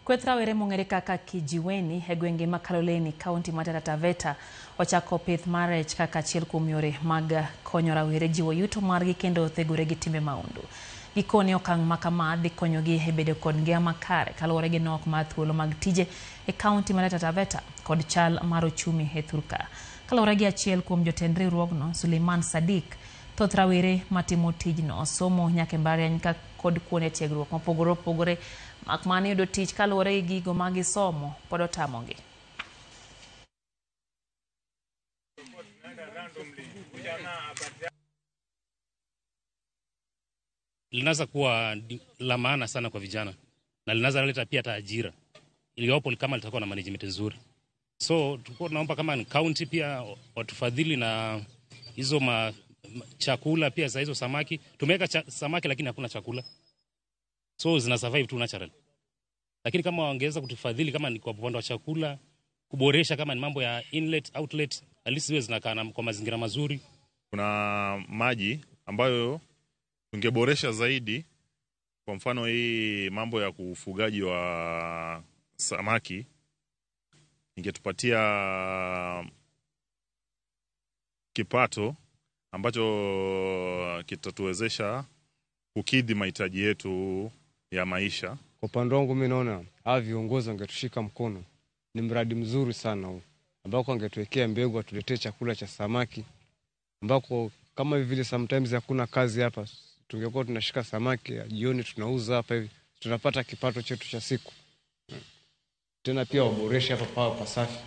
Kweth rawere mong'ere kaka Kijiweni e gwenge ma Kaloleni, kaunti ma Taita Taveta ochako pith mar rech kaka achiel kuom yore mag konyo rawere jiwo yuto margi kendo thegore gi timbe mahundu. Gikone okang' ma kama dhi konyogi e bedo kod ngima makare kaluwore gi nok mar thuolo mag tije e kaunti ma Taita Taveta kod chal mar ochumi e thurka. Kaluwore gi achiel kuom jotend riwruogno, Suleiman Sadik, thoth rawere matimo tijno somo nyaka e mbalariany kod kuonde tiegruok mopogore opogore mak mana yudo tich kaluwore gi gigo ma gisomo pod otamogi. Linaweza kuwa la maana sana kwa vijana na linaweza leta pia hata ajira iliyopo kama litakuwa na management nzuri. So tulikuwa tunaomba kama ni county pia watufadhili na hizo chakula pia za hizo samaki. Tumeweka samaki lakini hakuna chakula, so zina survive tu natural. Lakini kama wangeweza kutufadhili kama ni kwa upande wa chakula, kuboresha kama ni mambo ya inlet outlet, at least ziwe zinakaa kwa mazingira mazuri. Kuna maji ambayo tungeboresha zaidi, kwa mfano hii mambo ya ufugaji wa samaki ingetupatia kipato ambacho kitatuwezesha kukidhi mahitaji yetu ya maisha. Kwa upande wangu mimi naona hawa viongozi wangetushika mkono. Ni mradi mzuri sana huu, ambako wangetuwekea mbegu, atuletee chakula cha samaki, ambako kama vile sometimes hakuna kazi hapa, tungekuwa tunashika samaki jioni tunauza hapa hivi, tunapata kipato chetu cha siku. Tena pia waboreshe hapa pawe pasafi.